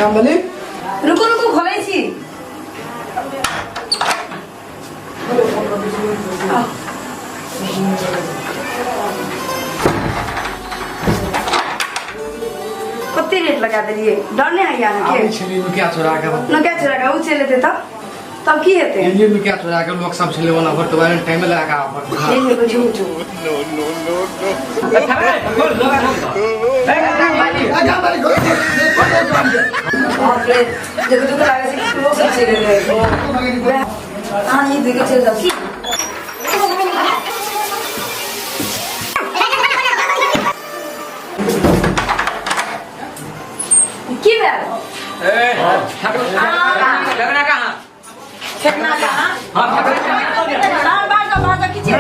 काम वाली। रुकू रुकू, खोलै छी। कते रेट लगा देलियै? डर नहि होइया अहाँके? आबै छलै नुकिया चोरा के। नुकिया चोरा के ओ चलि एतै तब तब की हेतै? एलियै नुकिया चोरा के, लोक सब छलै ओना भर तऽ टाइम लगा के आबऽ। हे हे, बैठू बैठू। बाप रे, देखो देखो, लागै छै कि लोक सब चलि एलै। अहाँ ई देखे चलि जाउ की? की भेल? फेकना कहाँ? बाहर बाहर जाओ, बाहर जाओ, की चीज है?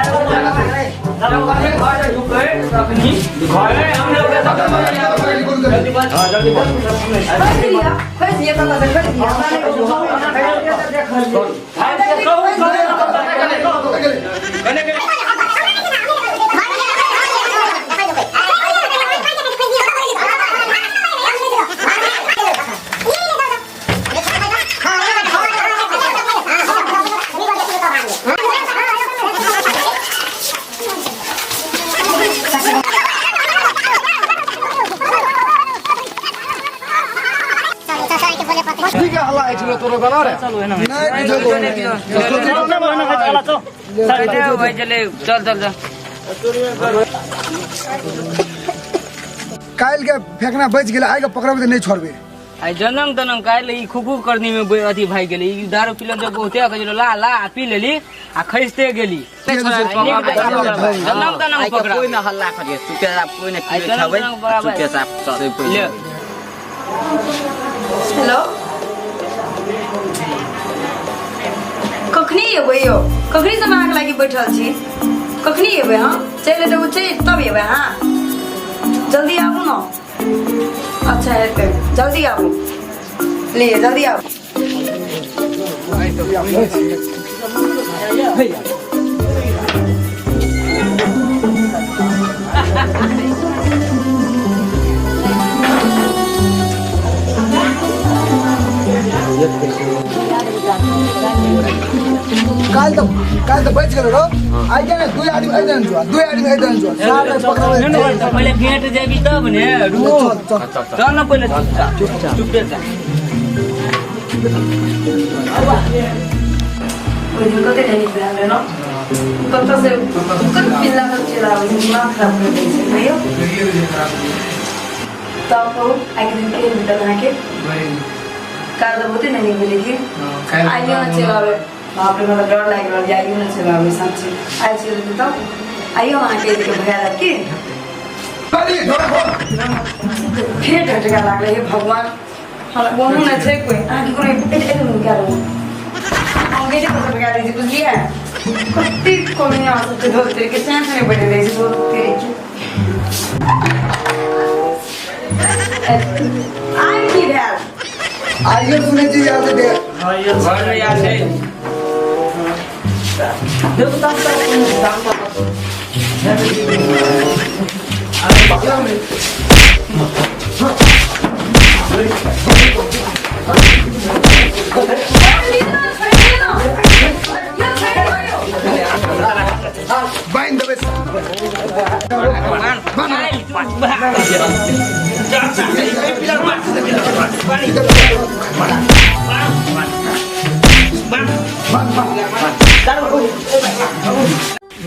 खोलि दिअ, खोलि दिअ, कतऽ से खोलि दिअ। हमरा नहि ठीक है, हल्ला होइ छलै तोरो गाना रे। चल चल चल। काल्हि के फेकना बचि गेलै, आइ के पकड़बै तऽ नहि छोड़बै। आई जनम तनम काल्हि ई खुखू करनी में अथी भागि गेलै। ई दारू पीलन तऽ बहुते कहै ला ला आ पी लेली आ खसिते गेली। जनम तनम पकड़ा। कोई न हल्ला करिए, चुपे साफ, कोई न आई कियो जनम छबै तनम बराबर। चुपे साफ चल। ले। हेलो, कखनी एबै यौ? कखनी से हम अहाँके लागि बैठल छी, कखनी एबै? हम चलि एतै, ओ चलि तब एबै अहाँ? जल्दी आबू ने। अच्छा हेतै, जल्दी आबू। लिए, जल्दी आबू। काल्हि तऽ बचि गेल रो, आइ के ने दुई आदमी एहि दन जो, दुई आदमी एहि दन जो, सारे पकड़बै। पहिले गेट जेबी तब ने। चल चल। चल न पहिले, चुपचाप चुपे जा। ओहि दिन कते नहि नीक भेल रहै ने? कतऽ से कते पिल्ला सब चलि आबै छै, दिमाग खराब कर दै छै। कहियौ तब, कहू, आइके दिन केहन बीतल अहाँके? काल्हि तऽ बहुते नहि नीक भेलै कि? आइयो ने चलि आबै। बाप रे, हमरा डर लागि रहल यऽ। आइयो ने चलि आबै, साँची आइ चलि एतै तब आइयो हम अहाँके एतै भगा देब की? फेर झटका लागलै। हे भगवान, हमरा कोनो नहि छै कोइ। अहाँके कोनो एते एते नुका रहू, हम गेटे पर भगा दै छी, बुझलियै? कते कमी अहाँ सबके, धोत तेरीके सेंस नहि बढ़ि दै छै, धोत तेरीके। आइ की भेल? आइयो सुनै छी यार से। घर में यार छै। बान्हि देबै।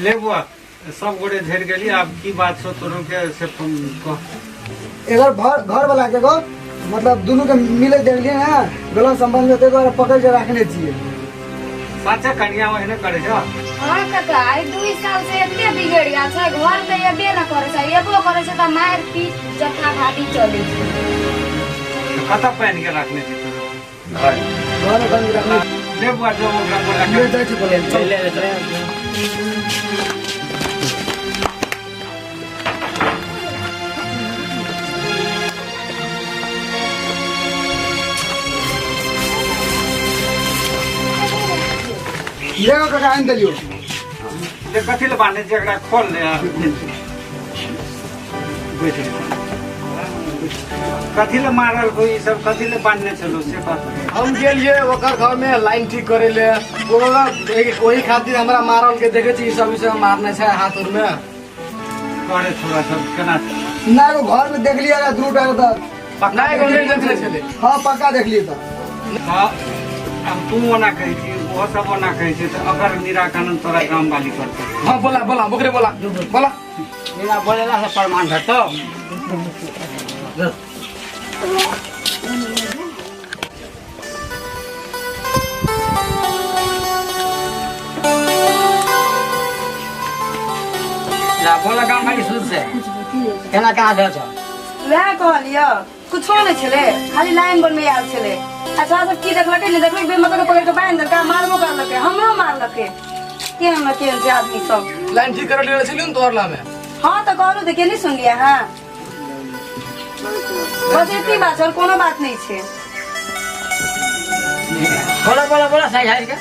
ले बुआ, सब गोटे झेड़ गेली, आब की बात छौ तोरो के से तुम कह। एकर घर घर वाला के गो मतलब दुनू के मिले देखलिए ना गलत संबंध में, ताहि दुआरे पकड़ के रखने छियै। साचे कनिया ओहने करे छौ? हाँ काका, आइ 2 साल से एते बिगड़ गेल छै, घर तऽ एबे न करै छै, एबो करै छै तऽ मारि पीट जथा भाती चलै छै। कतऽ पानि के रखने छी तोरो? घर में बंद रखने। ले बुआ, जो ओकरा बोला ले जाइ छी बोले, चल। ले ले चल। ले गो काका, आनि देलियो। ले, कथी ले बांधे छी एकरा? खोल ले आ। बैठ जा। कथी ले मारल को ई सब कथी ले बांधने छलो से बात हम गेलिए ओकर घर में लाइन ठीक करे ले, ओकरा ओही खातिर हमरा मारल के देखे छी, ई सब ई सब मारने छै हाथ उर में। करे छोरा सब केना ना एगो घर में देख लिया रहा दू टा के तऽ नहीं एगो नहीं देखले छलै। हाँ पक्का देख लिए तऽ। हाँ, अब तू ओना कहै छी, ओहो सब ओना कहै छै, तऽ अकर निराकरण तोरा गाम वाली करतै। हाँ बोला बोला ओकरे बोला बोला। बिना बोलेला से प्रमाण भेटतो। ना बोला गाम वाली शुद्ध से केना कहाँ भेल छौ? वएह कहलियौ कुछो नहि छलै, खाली लाइन बनबै आयल छलै। अच्छा सब की देखलकै नहि देखलकै, बेमतलब के पकड़ि के बान्हि देलकै, मारबो करलकै, हमरो मारलकै। केहन ने केहन छै आदमी सब। लाइन ठीक करे ले छलियौ ने तोहर लामे। हाँ तऽ कहलहुँ तऽ के नहि सुनलियै अहाँ? बस एतनी बात छै, और कोनो बात नहि छै। बोला बोला बोला सही है के।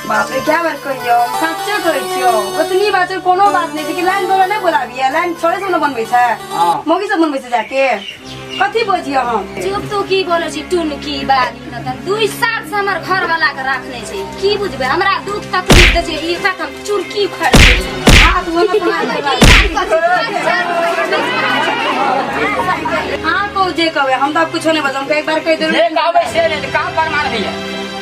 बाप रे क्या बात कहियौ, सच्चे कहै छियौ, ओतनी बात छै, कोनो बात नहि छै कि लाइन वाला नहि बोलाबियै, लाइन छोड़े सब ने बनबै छै, हाँ। मौगी सब बनबै छै जाके, कथी बजियौ हम? चुप तू की बोलै छी टुनकी बाली तखन 2 साल से हमर घर वाला के राखने छै, की बुझबै हमरा दुख तकलीफ दै छै, ई बात हम चुरकी उखाड़ि दै छै। हाथ ओहिमे तुम्हारे अहाँ कहू जे कहबै, हम तऽ आब कुछो नहि बजब, हम एक बार कहि देलहुँ। जे कहबै से नहि, कहाँ प्रमाण होइए?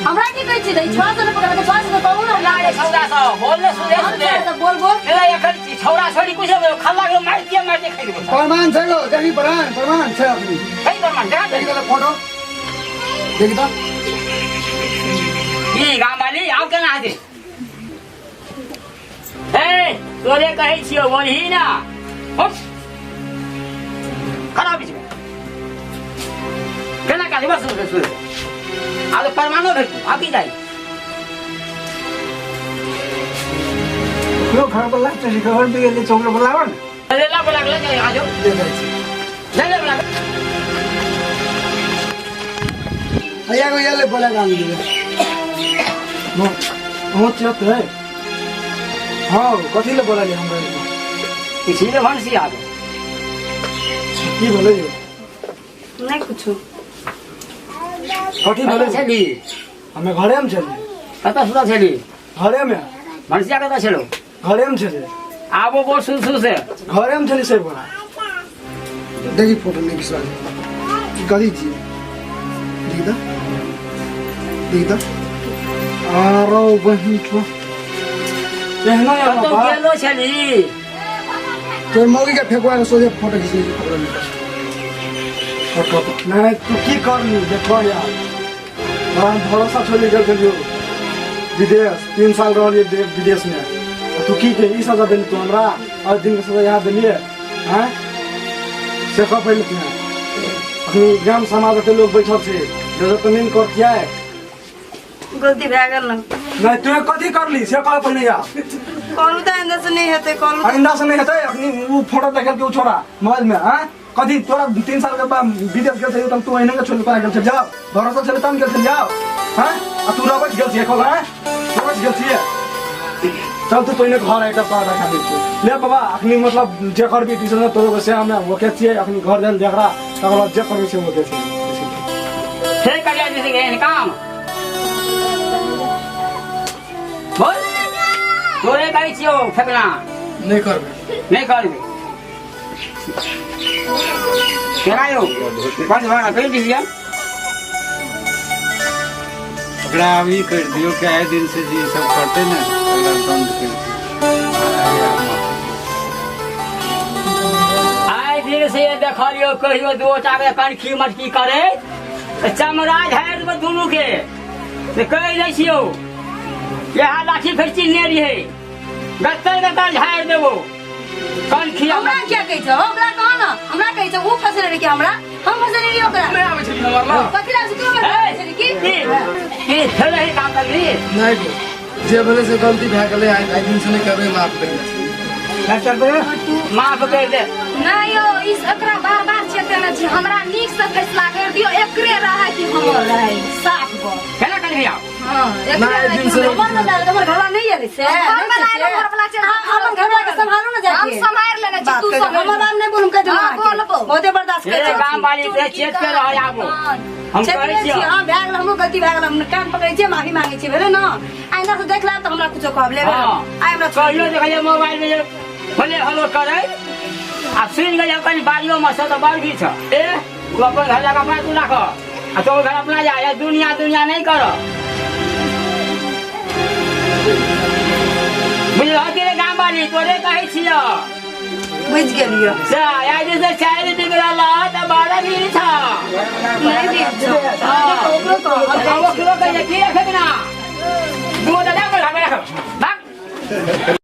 हमरा की कहै छी, छओ सौ पकड़ के 6 सौ कहू ने। ना रे छौड़ा सब, बोल ने सुने हम सुने। छौड़ा सब, बोल बोल। ए, एखन छौड़ा छोड़ी कुछ नहीं, खल्ला के मार दिया, मार के खाइ देबो। प्रमाण छै गो, देखी प्रमाण, प्रमाण छै अपनी। कई प्रमाण, देखा देखी तऽ फोटो। देखी तऽ। की गाम वाली, आउ केना हेतै? ए, तोरे कहै छियौ, बोलही ना। उठ। खड़ा बीच में। केना काज बस सुन सुन। आब तऽ प्रमाणो भेटू, आब की चाही? यो घर पर लाग छै, घर पे गेलै छोकरा बोलाव ने। ले ला बोला के ले आ जाओ। ले जाइ छी। ले ले बोला। भैया को ये ले बोला गाम दिए। नो, हो चत है। हाँ, कथी ले बोला ले हमरा? किसी ले भनसी आबे। की भेलै यौ? नहि कुछो। कथी भेलै? कतऽ छली? हमे घरे में छली। कतऽ सुतल छली? घरे में। भनसिया कतऽ छलो? घरे में छली। आबो बोल सुन सुन से। घरे में छली से बोला। देखी फोटो नहीं विश्वास। की कथी छी? देखी तऽ। देखी तऽ। आरो बहिन छो। एहनो यार कतौ बाबा। गेलो छली? तोर मौगी के फेकुआ के सोझे फोटो खींच के पकड़ल। फोटो नहीं तू की करली देखो यार, बड़ा भरोसा छोड़ी गेल छलियो विदेश, 3 साल रहलिए विदेश में, आ तू की के ई सजा देली तू हमरा, और दिन के सजा यहाँ देलिए हैं से कह पहले तू। अखनी ग्राम समाज के लोग बैठल छै, जो तो नहीं करतियै। गलती भए गेल ना। नहीं तू कथी करली से कह पहले यार। कहलू तऽ आइंदा से नहीं हेतै, कहलू। आइंदा से नहीं हेतै। अखनी उ फोटो देखल के उ छोरा मोबाइल में, हैं कथी तोरा 3 साल के बाद विदेश गेल छलियै तब तू एहने के छोड़ के गेल छलियै, जाओ भरोसा छलै तब गेल छलियै, जाओ हैं आ तू रबच गेल छियै कल, हैं रबच गेल छियै। चल तू पहिने घर आइ के पार रखा दै छियै। ले बाबा अखनी मतलब जे करबी ट्यूशन तोरो से हमे ओके छियै, अखनी घर जाइल देखरा तकर बाद जे करबी से ओके छियै। फेर करिया जे एहन काम बोल, तोरे कहै छियौ फेकना। नहीं करबै। नहीं करबै। केना यौ? बंद भऽ गेल, कहियो डिसीजन? ओकरा आब ई करि दियौ कि आइ दिन से जे ई सब करतै ने ओकरा बंद करि दियौ। आइ दिन से देखलियौ कहियो दू टा के कनखी मटकी करे तऽ चमड़ा झाड़ि देबै दुनू के। से कहि दै छियौ इएह लाठी फेर चिन्हने रहियै, गत्तर गत्तर झाड़ि देबो कनखी। हमरा क्या कहै छौ? ओकरा कह ना, हमरा कहै छौ उ फसने रही कि हमरा, हम फसने रही ओकरा। नहि आबै छली हमर लग। कथी लागै छौ तू हमरा फसने छली की? की की फेर एही काम करबी? नहीं गो, जे भेलै से गलती भए गेलै, आइ दिन से नहि करबै, माफ करि दे। माफ कर दे। नहीं यौ, इस एकरा बार बार चेतेने छी, हमरा नीक से फैसला कर दियौ, एकरे रहै कि हमर रहै, साफ गप। केना करबी आब? हाँ, एकरे नहीं, रहै दिन कि से हमर। हमर बला हमर घरवाला नहीं एलै से। घर वाला एलै, घर वाला चलि हाँ, अपन घरवाला के सम्हारू ना जाके। हम सम्हारि लेने छी। बात तू कह सब हमर बाप नहीं बोलम कह देलहुँ हाँ, अहाँके। बोलबो। बहुते बर्दाश्त हे करै गाम वाली से चेत के रह आबो हम चेतने कहै छी छियौ हाँ भए गेल हमरो गलती भए गेल हम कान पकड़ै छियै माफी मांगै छियै भेलै ने आइंदा से देख लेब तऽ हमरा कुछो कहब लेबै हाँ। आइ हमरा छोड़ि कहियो दियौ। देखलियै मोबाइल में जे होले हलो करै आ सुनि गेलियै कनि बारियो मे से तऽ बड़ भी छ ए तू अपन घर जाके अपना तू राख आ तो घर अपना जा या दुनिया दुनिया नहीं कर बुझलह कि रे गाम वाली तोरे कहै छियौ बुझि गेलियै से आइ जे से चारि बिगड़ल तऽ बड़ भी छ नहि ठीक छौ हाँ। ओकरो कहब ओकरो कहियै की रखै ना दू दादा भाग भाग।